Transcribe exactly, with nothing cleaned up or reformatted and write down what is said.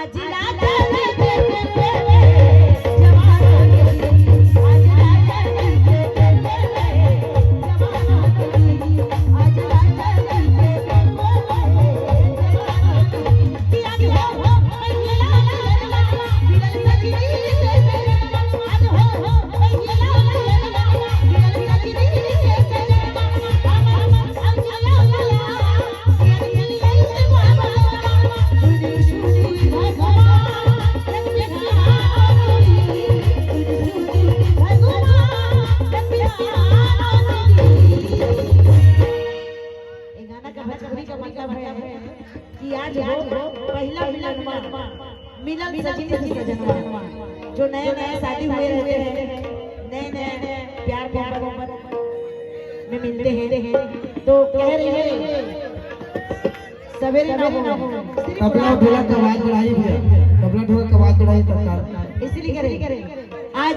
ये गाना का भोजपुरी का मतलब है कि आज हो पहला मिलन, मिलन सजनी से सजनवा। जो नया नया शादी हुए रहते हैं, नए नए प्यार मोहब्बत में मिलते हैं, तो कह रही है सवेरे ना हो। तबला ढोलक का आवाज बढ़ाई भैया, तबला ढोलक का आवाज बढ़ाई सरकार। इसीलिए कह रहे हैं, आज